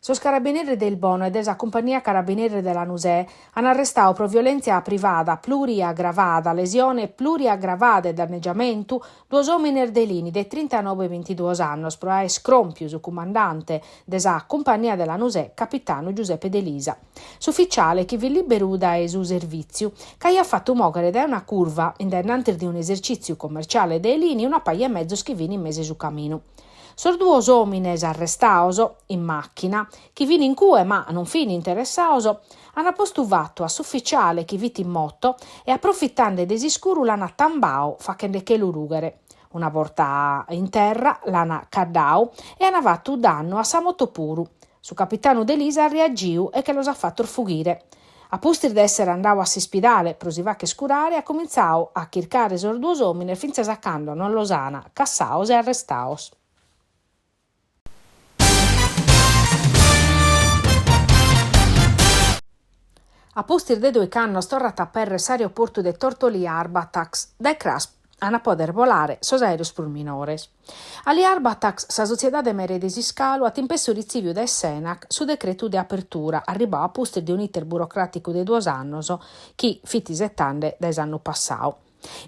Sos carabineris de Ilbono e de sa Cumpagnia Carabineris de Lanusè an arrestadu pro violèntzia privada pluriagravada, lesione pluriagravada e dannegiamentu duos òmines de Elini de trintanoe e bintiduos annos pro aer cròmpiu su cumandante de sa Cumpagnia de Lanusè, capitanu Giuseppe Delisa. S'uficiale, chi fit lìberu dae su servìtziu, ch'aiat fatu mòghere dae una curva in dae innantis de un'esercìtziu commerciale de Elini una paja 'e mezos chi fin in mesu 'e su caminu. Sos duos òmines arrestados, in màchina, chi fin in cue ma non fin interessados, an postu fatu a s'uficiale chi fit in moto e aprofitende de s'iscuru l'an tambadu fachendechelu rùghere. Una borta in terra l'an caddadu e an fatu dannu a sa moto puru. Su capitanu Delisa at reagidu e che los at fatos fughire. A pustis de èssere andadu a s'ispidale pro si fagher curare at comintzadu a chircare sos duos òmines fintzas a cando non los an cassados e arrestados. A pustis de doich'annos torrat a aperrer s'aeroportu de Tortolì Arbatax, dae cras an a poder bolare sos aèreos prus minores. Aliarbatax, sa sotziedade mere de s'iscalu, at in pessu ritziviu dae s'Enac su decretu de apertura, arribadu a pustis de un'iter burocràticu de duos annos chi fit isetende dae s'annu passadu.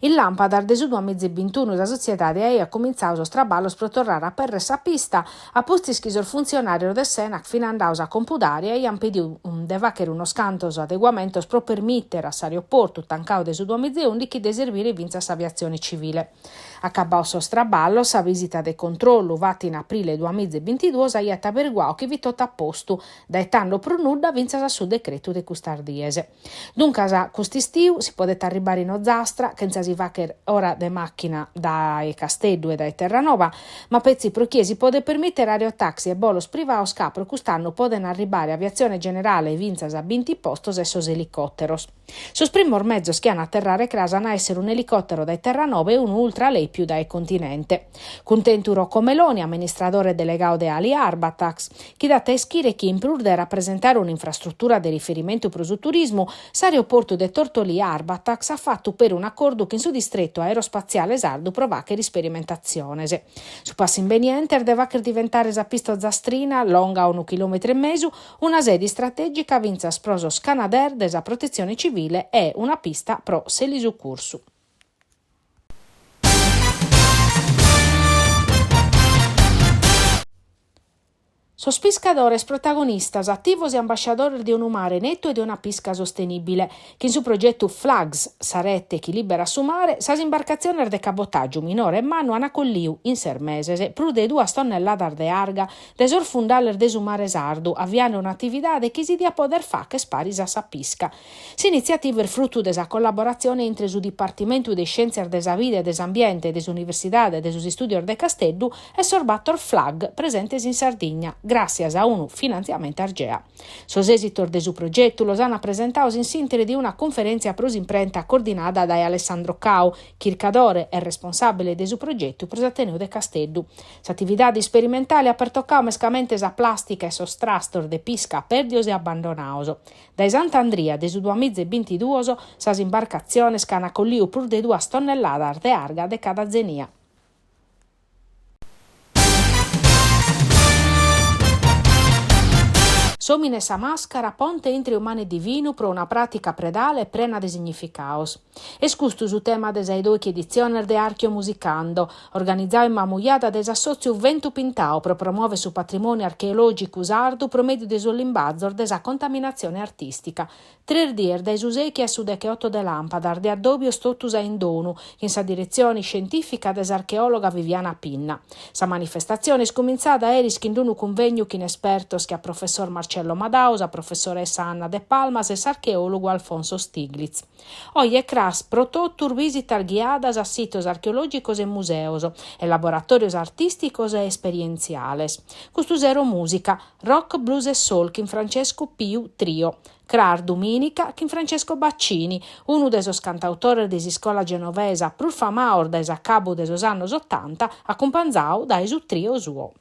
In làmpadas de su duamiza e bintunu sa sotziedade aiat cumintzadu sos traballos pro torrare a aperrer sa pista, a pustis chi sos funtzionàrios de s'Enac fin andados a compudare e aiant pedidu de fàghere unos cantos adeguamentos pro permìtere a s'aeroportu, tancadu dae su duamiza e ùndichi, de servire fintzas s'aviatzione civile. Acabados sos traballos, sa bìsita de controllu fata in aprile duamiza e bintiduos aiat averguadu chi fit totu a postu, dae tando prus nudda fintzas a su decretu de custas dies. Duncas, cust'istiu si podet arribbare in Ozastra chentza si fagher ora de màchina dae Casteddu e dae Terranova, ma petzi pro chie si podet permìtere aerotaxi e bolos privados ca pro cust'annu poden arribbare aviatzione generale fintzas a binti postos e sos elicòteros. Sos primos mezos chi an a aterrare cras an a èssere un'elicòtero dae Terranova e unu ultralèpiu dae continente. Cuntentu Rocco Meloni, amministradore delegadu de Aliarbatax, chi dat a ischire chi in prus de rapresentare un'infrastrutura de riferimentu pro su turismu, s'aeroportu de Tortolì Arbatax at fatu peri un'acordu chin su Distretu Aerospatziale Sardu pro fàghere isperimentatziones. Su passu imbeniente est de fàghere diventare sa pista ozastrina, longa unu chilòmetru e mesu, una sede istratègica fintzas pro sos Canadair de sa Protetzione Civile e una pista pro s'elisucursu. Sos piscadores protagonistas, ativos e ambasciadores de unu mare netu e de una pisca sostenìbile. Chin su progetu Flags, sa rete chi liberat su mare, sas imbarcatziones de cabotàgiu minore e mannu an colliu, in ses meses, prus de duas tonnelladas de arga dae sos fundales de su mare sardu, aviande un'atividade chi si diat poder fagher paris a sa pisca. S'initziativa est frutu de sa collaboratzione intre su Dipartimentu de Iscièntzias de sa Vida e de s'Ambiente de s'Universidade de sos Istùdios de Casteddu e sos bator Flag presentes in Sardigna, gràssias a unu finantziamentu Argea. Sos èsitos de su progetu los ant presentados in s'ìnteri de una cunferèntzia pro s'imprenta coordinada dae Alessandro Cau, chircadore e responsàbile de su progetu pro s'Ateneu de Casteddu. S'atividade isperimentale at pertocadu mescamente sa plàstica e sos trastos de pisca pèrdios e abbandonados. Dae Sant'Andria de su duamiza e bintiduos sas imbarcatziones ch'an colliu prus de duas tonnelladas de arga de cada zenia. S'òmine e sa màscara, ponte intre umanu e divinu pro una pràtica predale prena de significados. Est custu su tema de sa 'e doichi editziones de Archeomusicando, organizadu in Mamujada dae s'assòtziu Ventu Pintau pro promòvere su patrimòniu archeològicu sardu pro mèdiu de sos limbazos de sa contaminatzione artìstica. Tres dies dae su sèichi a su decheoto de làmpadas de addòbios totus a indonu, chin sa diretzione iscientìfica de s'archeòloga Viviana Pinna. Sa manifestatzione est cumintzada eris chin unu cunvegnu chin espertos che a professor Marcello Madau, sa professoressa Anna Depalmas e s'archeòlogu Alfonso Stiglitz. Oje e cras pro totus bìsitas ghiadas a sitos archeològicos e museos e laboratòrios artìsticos e esperientziales. Custu sero mùsica, rock, blues e soul chin Francesco Piu Trio. Cras dumìnica chin Francesco Baccini, unu de sos cantautores de s'iscola genovesa prus famados dae s'acabu de sos annos otanta, acumpanzadu dae su trio suo.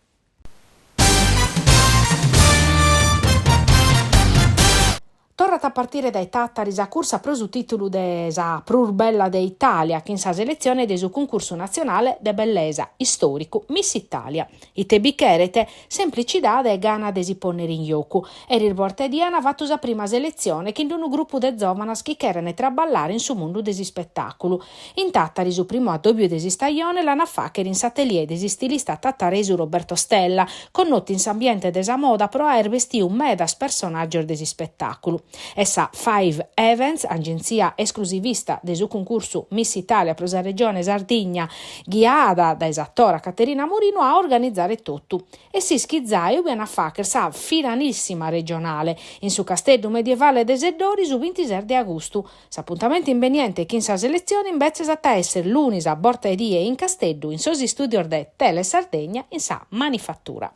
Torrat a partire dae Tàtari sa cursa pro su tìtulu de sa prus bella de Itàlia chin sa seletzione de su cuncursu natzionale de bellesa istòricu Miss Italia. Ite bi cheret? Semplicidade e gana de si pònnere in jocu. Eris bortedì an fatu sa prima seletzione chin unu grupu de zòvanas chi cherent traballare in su mundu de s'ispetàculu. In Tàtari su primu addòbiu de s'istajone l'an a fàghere in s'atelier de s'istilista tataresu Roberto Stella, connotu in s'ambiente de sa moda pro aer bestiu medas personàgios de s'ispetàculu. Est sa Five Events, agentzia esclusivista de su cuncursu Miss Italia pro sa Regione Sardigna, ghiada dae s'atora Caterina Murino a organizare totu. E s'ischit zai ube an a fàghere sa finalissima regionale, in su Casteddu Medievale de Seddori su bintises de agustu. S'apuntamentu imbeniente chin sa seletzione imbetzes at a èssere lunis a borta 'e die in Casteddu in sos istùdios de Telesardegna in sa Manifattura.